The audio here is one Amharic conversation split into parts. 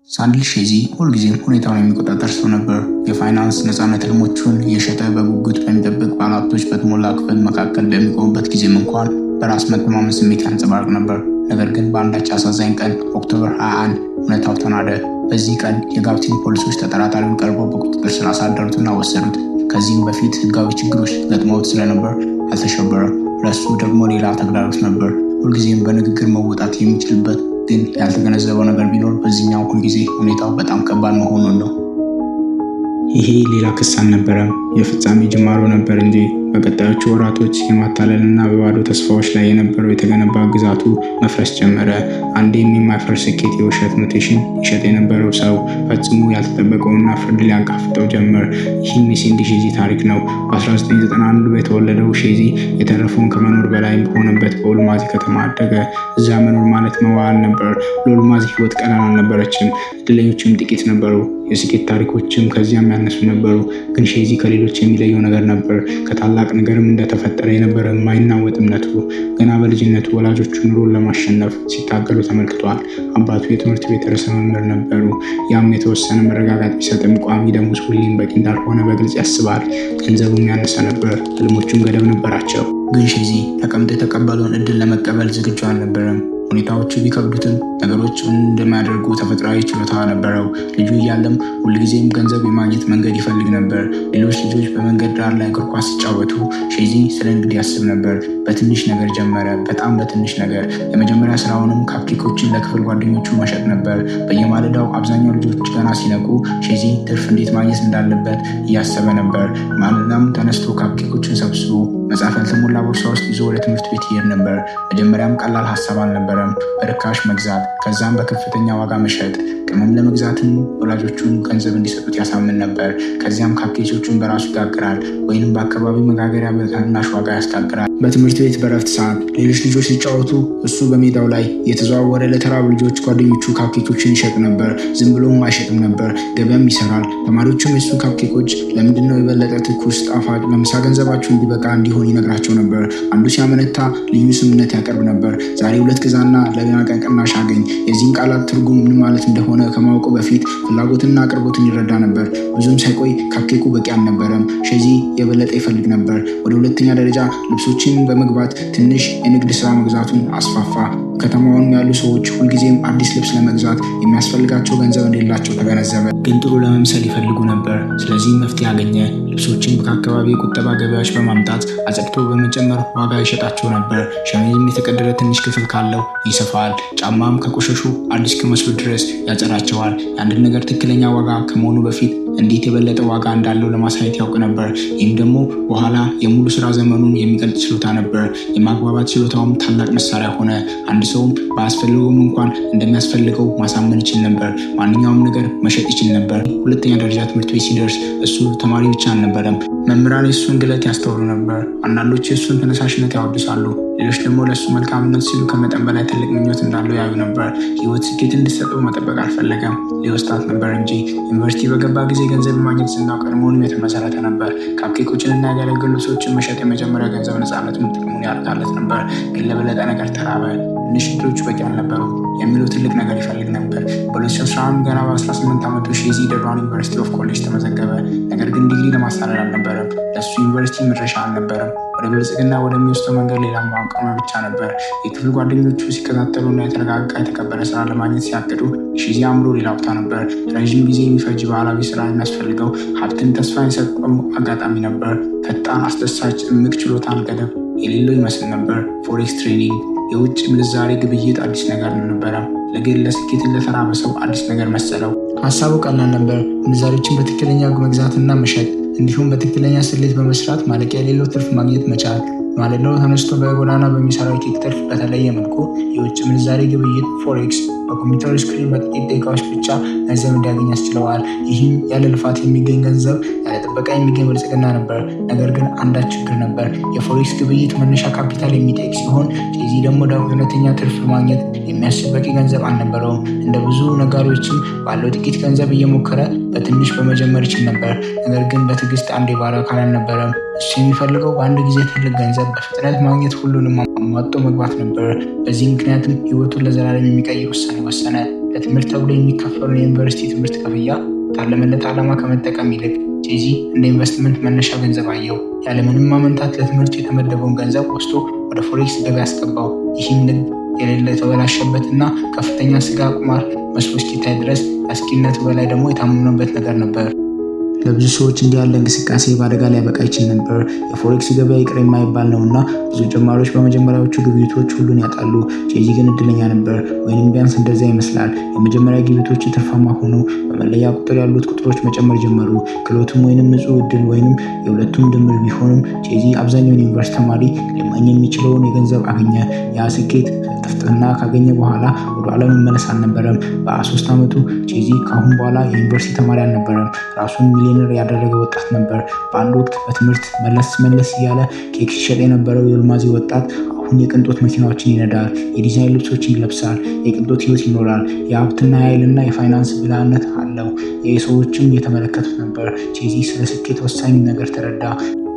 ሳንድል ሼዚ ሁልጊዜም ሁኔታውን የሚቆጣጠር ሰው ነበር። የፋይናንስ ነፃነት ህልሞቹን እየሸጠ በጉጉት በሚጠብቅ ባለሀብቶች በተሞላ ክፍል መካከል በሚቆምበት ጊዜም እንኳን በራስ መተማመን ስሜት ያንጸባርቅ ነበር። ነገር ግን በአንዳች አሳዛኝ ቀን October 21 እውነታው ተናደ። በዚህ ቀን የጋውቲንግ ፖሊሶች ተጠራጣሪውን ቀርበው በቁጥጥር ስር አሳደሩትና ወሰዱት። ከዚህም በፊት ህጋዊ ችግሮች ገጥመውት ስለነበር አልተሸበረም። ለሱ ደግሞ ሌላ ተግዳሮት ነበር። ሁልጊዜም በንግግር መወጣት የሚችልበት ግን ያልተገነዘበው ነገር ቢኖር በዚህኛው ሁልጊዜ ሁኔታው በጣም ከባድ መሆኑን ነው። ይሄ ሌላ ክስ አልነበረም፣ የፍጻሜ ጅማሮ ነበር እንጂ። በቀጣዮቹ ወራቶች የማታለልና በባዶ ተስፋዎች ላይ የነበረው የተገነባ ግዛቱ መፍረስ ጀመረ። አንዴም የማይፈርስ ስኬት የውሸት notation ይሸጥ የነበረው ሰው ፈጽሞ ያልተጠበቀውና ፍርድ ሊያጋፍጠው ጀመር። ይህም የሴንዲ ሼዚ ታሪክ ነው። በ1991 የተወለደው ሼዚ የተረፈውን ከመኖር በላይ በሆነበት በኦልማዚ ከተማ አደገ። እዛ መኖር ማለት መዋል ነበር። ለኦልማዚ ህይወት ቀላል አልነበረችም። እድለኞችም ጥቂት ነበሩ። የስኬት ታሪኮችም ከዚያም ያነሱ ነበሩ። ግን ሼዚ ከሌሎች የሚለየው ነገር ነበር። ከታላቅ ነገርም እንደተፈጠረ የነበረ የማይናወጥ እምነቱ። ገና በልጅነቱ ወላጆቹ ኑሮን ለማሸነፍ ሲታገሉ ተመልክቷል። አባቱ የትምህርት ቤት ርዕሰ መምህር ነበሩ። ያም የተወሰነ መረጋጋት ቢሰጥም ቋሚ ደሞዝ ሁሌም በቂ እንዳልሆነ በግልጽ ያስባል። ገንዘቡም ያነሰ ነበር፣ ህልሞቹም ገደብ ነበራቸው። ግን ሼዚ ተቀምጦ የተቀበለውን እድል ለመቀበል ዝግጁ አልነበረም። ሁኔታዎቹ ቢከብዱትም ነገሮች እንደሚያደርጉ ተፈጥሯዊ ችሎታ ነበረው። ልጁ እያለም ሁልጊዜም ገንዘብ የማግኘት መንገድ ይፈልግ ነበር። ሌሎች ልጆች በመንገድ ዳር ላይ እግር ኳስ ሲጫወቱ ሼዚ ስለ ንግድ ያስብ ነበር። በትንሽ ነገር ጀመረ፣ በጣም በትንሽ ነገር። የመጀመሪያ ስራውንም cupcake ኦችን ለክፍል ጓደኞቹ መሸጥ ነበር። በየማለዳው አብዛኛው ልጆች ገና ሲነቁ ሼዚ ትርፍ እንዴት ማግኘት እንዳለበት እያሰበ ነበር። ማለዳም ተነስቶ cupcake ኦችን ሰብስቦ መጽሐፍ ያልተሞላ ቦርሳ ውስጥ ይዞ ወደ ትምህርት ቤት ይሄድ ነበር። መጀመሪያም ቀላል ሀሳብ አልነበረም። በርካሽ መግዛት ከዛም በከፍተኛ ዋጋ መሸጥ። ቅመም ለመግዛትም ወላጆቹን ገንዘብ እንዲሰጡት ያሳምን ነበር። ከዚያም cupcake ኦቹን በራሱ ይጋግራል ወይንም በአካባቢው መጋገሪያ በታናሽ ዋጋ ያስጋግራል። በትምህርት ቤት በረፍት ሰዓት ሌሎች ልጆች ሲጫወቱ እሱ በሜዳው ላይ የተዘዋወረ ለተራቡ ልጆች ጓደኞቹ cupcake ኦችን ይሸጥ ነበር። ዝም ብሎም አይሸጥም ነበር፣ ገበያም ይሰራል። ተማሪዎቹም የሱ cupcake ኦች ለምንድነው የበለጠ ትኩስ፣ ጣፋጭ፣ ለምሳ ገንዘባቸው እንዲበቃ እንዲሆን ይነግራቸው ነበር። አንዱ ሲያመነታ ልዩ ስምምነት ያቀርብ ነበር። ዛሬ ሁለት ግዛና ለሌላ ቀን ቅናሽ አገኝ። የዚህን ቃላት ትርጉም ምን ማለት እንደሆነ ከማወቁ በፊት ፍላጎትና አቅርቦትን ይረዳ ነበር። ብዙም ሳይቆይ cupcake ኡ በቂ አልነበረም። ሼዚ የበለጠ ይፈልግ ነበር። ወደ ሁለተኛ ደረጃ ልብሶችን በመግባት ትንሽ የንግድ ስራ መግዛቱን አስፋፋ። ከተማውን ያሉ ሰዎች ሁልጊዜም አዲስ ልብስ ለመግዛት የሚያስፈልጋቸው ገንዘብ እንደሌላቸው ተገነዘበ። ግን ጥሩ ለመምሰል ይፈልጉ ነበር። ስለዚህ መፍትሄ አገኘ። ልብሶችን ከአካባቢ የቁጠባ ገበያዎች በማምጣት አጸድቶ በመጨመር ዋጋ ይሸጣቸው ነበር። ሸሚዝም የተቀደደ ትንሽ ክፍል ካለው ይሰፋል። ጫማም ከቆሸሹ አዲስ ከመስሉ ድረስ ያጸዳቸዋል። የአንድን ነገር ትክክለኛ ዋጋ ከመሆኑ በፊት እንዴት የበለጠ ዋጋ እንዳለው ለማሳየት ያውቅ ነበር። ይህም ደግሞ በኋላ የሙሉ ስራ ዘመኑን የሚገልጽ ችሎታ ነበር። የማግባባት ችሎታውም ታላቅ መሳሪያ ሆነ። አንድ ሰውም ባያስፈልገውም እንኳን እንደሚያስፈልገው ማሳመን ይችል ነበር። ማንኛውም ነገር መሸጥ ይችል ነበር። ሁለተኛ ደረጃ ትምህርት ቤት ሲደርስ እሱ ተማሪ ብቻ አልነበረም። መምህራን የእሱን ግለት ያስተውሉ ነበር። አንዳንዶች የእሱን ተነሳሽነት ያወድሳሉ፣ ሌሎች ደግሞ ለእሱ መልካምነት ሲሉ ከመጠን በላይ ትልቅ ምኞት እንዳለው ያዩ ነበር። ህይወት ስኬት እንድትሰጠው መጠበቅ አልፈለገም፣ ሊወስዳት ነበር እንጂ። ዩኒቨርሲቲ በገባ ጊዜ ገንዘብ የማግኘት ዝናው ቀድሞውንም የተመሰረተ ነበር። cupcake ኦችን እና ያገለገሉ ልብሶችን መሸጥ የመጀመሪያ ገንዘብ ነፃነቱን ጥቅሙን ያርካለት ነበር። ግን ለበለጠ ነገር ተራበ። ትንሽ እድሎቹ በቂ አልነበሩም የሚለው ትልቅ ነገር ይፈልግ ነበር። በ2011 ገና በ18 ዓመቱ ሼዚ ደርባን University of College ተመዘገበ። ነገር ግን ዲግሪ ለማሳደድ አልነበረም። ለእሱ ዩኒቨርሲቲ መድረሻ አልነበረም። ወደ ብልጽግና ወደሚወስደው መንገድ ሌላ ማቋቋሚያ ብቻ ነበር። የክፍል ጓደኞቹ ሲከታተሉና የተረጋጋ የተከበረ ስራ ለማግኘት ሲያቅዱ ሼዚ አእምሮ ሌላ ቦታ ነበር። ረዥም ጊዜ የሚፈጅ ባህላዊ ስራ የሚያስፈልገው ሀብትን ተስፋ የሰጠው አጋጣሚ ነበር። ፈጣን፣ አስደሳች፣ እምቅ ችሎታን ገደብ የሌለው ይመስል ነበር። Forex trading፣ የውጭ ምንዛሬ ግብይት አዲስ ነገር አልነበረም። ለግል ለስኬትን ለተራበ ሰው አዲስ ነገር መሰለው። ሀሳቡ ቀላል ነበር። ምንዛሬዎችን በትክክለኛ መግዛትና መሸጥ እንዲሁም በትክክለኛ ስሌት በመስራት ማለቂያ የሌለው ትርፍ ማግኘት መቻል። ማለዳው ተነስቶ በጎዳና በሚሰራው የኬክ ትርፍ በተለየ መልኩ የውጭ ምንዛሬ ግብይት forex በኮምፒውተር screen በጥቂት ደቂቃዎች ብቻ ገንዘብ እንዲያገኝ ያስችለዋል። ይህም ያለ ልፋት የሚገኝ ገንዘብ፣ ያለ ጥበቃ የሚገኝ ብልጽግና ነበር። ነገር ግን አንዳች ችግር ነበር። የ forex ግብይት መነሻ ካፒታል የሚጠይቅ ሲሆን ሼዚ ደግሞ እውነተኛ ትርፍ ማግኘት የሚያስችል በቂ ገንዘብ አልነበረውም። እንደ ብዙ ነጋዴዎችም ባለው ጥቂት ገንዘብ እየሞከረ በትንሽ በመጀመር ይችል ነበር። ነገር ግን በትዕግስት አንድ የባለ አካል አልነበረም። እሱ የሚፈልገው በአንድ ጊዜ ትልቅ ገንዘብ በፍጥነት ማግኘት፣ ሁሉንም አሟጦ መግባት ነበር። በዚህ ምክንያትም ህይወቱን ለዘላለም የሚቀይር ውሳኔ ወሰነ። ለትምህርት ተብሎ የሚከፈለውን የዩኒቨርሲቲ ትምህርት ክፍያ የታለመለት ዓላማ ከመጠቀም ይልቅ ቼዚ እንደ ኢንቨስትመንት መነሻ ገንዘብ አየው። ያለምንም ማመንታት ለትምህርቱ የተመደበውን ገንዘብ ወስዶ ወደ ፎሬክስ ገበያ አስገባው። ይህም ንግድ የሌለ የተበላሸበትና ከፍተኛ ስጋ ቁማር መስሎ እስኪታይ ድረስ ከአስጊነቱ በላይ ደግሞ የታመነበት ነገር ነበር። ለብዙ ሰዎች እንዲህ ያለ እንቅስቃሴ በአደጋ ሊያበቃ ይችል ነበር። የፎሬክስ ገበያ ይቅር የማይባል ነውና ብዙ ጀማሪዎች በመጀመሪያዎቹ ግብይቶች ሁሉን ያጣሉ። ቼዚ ግን እድለኛ ነበር፣ ወይንም ቢያንስ እንደዚያ ይመስላል። የመጀመሪያ ግብይቶች ትርፋማ ሆነው በመለያ ቁጥር ያሉት ቁጥሮች መጨመር ጀመሩ። ክህሎትም ወይንም ንጹህ እድል ወይንም የሁለቱም ድምር ቢሆንም ቼዚ አብዛኛውን የዩኒቨርሲቲ ተማሪ ሊመኝ የሚችለውን የገንዘብ አገኘ። ያ ስኬት ጥፍጥና ካገኘ በኋላ ወደ ኋላ መመለስ አልነበረም። በ23 ዓመቱ ቼዚ ከአሁን በኋላ የዩኒቨርሲቲ ተማሪ አልነበረም። ራሱን ሚሊዮነር ያደረገ ወጣት ነበር። በአንድ ወቅት በትምህርት መለስ መለስ እያለ ኬክ ሲሸጥ የነበረው የኦልማዚ ወጣት አሁን የቅንጦት መኪናዎችን ይነዳል፣ የዲዛይን ልብሶችን ይለብሳል፣ የቅንጦት ሕይወት ይኖራል። የሀብትና የኃይልና የፋይናንስ ብልህነት አለው። የሰዎችም የተመለከቱት ነበር። ቼዚ ስለ ስኬት ወሳኝ ነገር ተረዳ።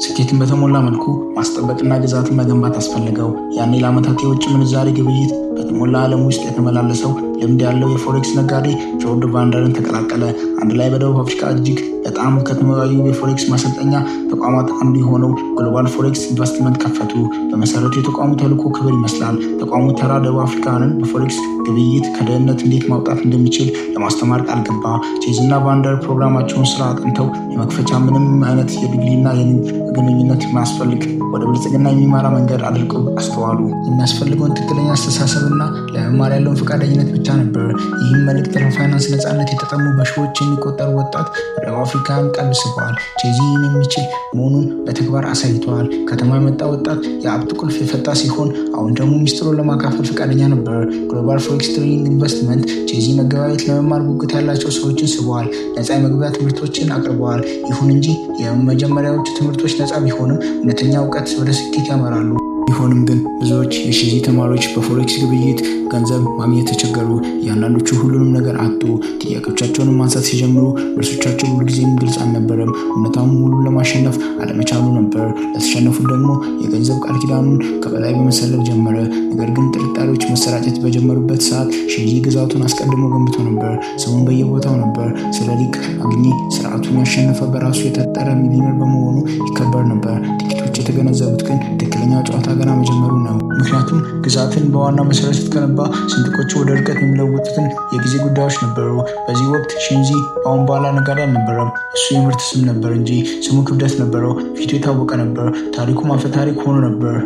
ስኬትን በተሞላ መልኩ ማስጠበቅና ግዛትን መገንባት አስፈለገው። ያኔ ለዓመታት የውጭ ምንዛሬ ግብይት በተሞላ ዓለም ውስጥ የተመላለሰው ልምድ ያለው የፎሬክስ ነጋዴ ጆርድ ቫንደርን ተቀላቀለ። አንድ ላይ በደቡብ አፍሪካ እጅግ በጣም ከተለያዩ የፎሬክስ ማሰልጠኛ ተቋማት አንዱ የሆነው ግሎባል ፎሬክስ ኢንቨስትመንት ከፈቱ። በመሰረቱ የተቋሙ ተልዕኮ ክብር ይመስላል። ተቋሙ ተራ ደቡብ አፍሪካውያንን በፎሬክስ ግብይት ከድህነት እንዴት ማውጣት እንደሚችል ለማስተማር ቃል ገባ። ቼዝ እና ቫንደር ፕሮግራማቸውን ስራ አጥንተው የመክፈቻ ምንም አይነት የዲግሪና የንግድ ግንኙነት የማያስፈልግ ወደ ብልጽግና የሚመራ መንገድ አድርገው አስተዋሉ። የሚያስፈልገውን ትክክለኛ አስተሳሰብና ለመማር ያለውን ፈቃደኝነት ብቻ ነበር። ይህም መልእክት ለፋይናንስ ነፃነት የተጠሙ በሺዎች የሚቆጠሩ ወጣት ደቡብ አፍሪካን ቀልብ ስበዋል። ቼዚ ይህን የሚችል መሆኑን በተግባር አሳይተዋል። ከተማ የመጣ ወጣት የሀብት ቁልፍ የፈታ ሲሆን አሁን ደግሞ ሚስጥሩን ለማካፈል ፈቃደኛ ነበር። ግሎባል ፎሬክስ ትሬዲንግ ኢንቨስትመንት ቼዚ መገበያየት ለመማር ጉጉት ያላቸው ሰዎችን ስበዋል። ነፃ የመግቢያ ትምህርቶችን አቅርበዋል። ይሁን እንጂ የመጀመሪያዎቹ ትምህርቶች ነፃ ቢሆንም እውነተኛ እውቀት ወደ ስኬት ያመራሉ። ቢሆንም ግን ብዙዎች የቼዚ ተማሪዎች በፎሬክስ ግብይት ገንዘብ ማግኘት ተቸገሩ። እያንዳንዶቹ ሁሉንም ነገር አጡ። ጥያቄዎቻቸውን ማንሳት ሲጀምሩ መልሶቻቸው ሁልጊዜም ግልጽ አልነበረም። እውነታውን ሁሉን ለማሸነፍ አለመቻሉ ነበር። ለተሸነፉት ደግሞ የገንዘብ ቃል ኪዳኑን ከበላይ በመሰለል ጀመረ። ነገር ግን ጥርጣሬዎች መሰራጨት በጀመሩበት ሰዓት ቼዚ ግዛቱን አስቀድሞ ገንብቶ ነበር። ስሙን በየቦታው ነበር። ስለ ሊቅ አግኚ ስርዓቱን ያሸነፈ በራሱ የጠጠረ ሚሊዮነር በመሆኑ ይከበር ነበር። ጥቂቶች የተገነዘቡት ግን ትክክለኛው ጨዋታ ገና መጀመሩ ነው። ምክንያቱም ግዛትን በዋና መሰረት ስትገነባ ስንጥቆቹ ወደ ርቀት የሚለውጡትን የጊዜ ጉዳዮች ነበሩ። በዚህ ወቅት ሼንዚ በአሁን በኋላ ነጋዴ አልነበረም። እሱ የምርት ስም ነበር እንጂ ስሙ ክብደት ነበረው። ፊቱ የታወቀ ነበር። ታሪኩም አፈ ታሪክ ሆኖ ነበር።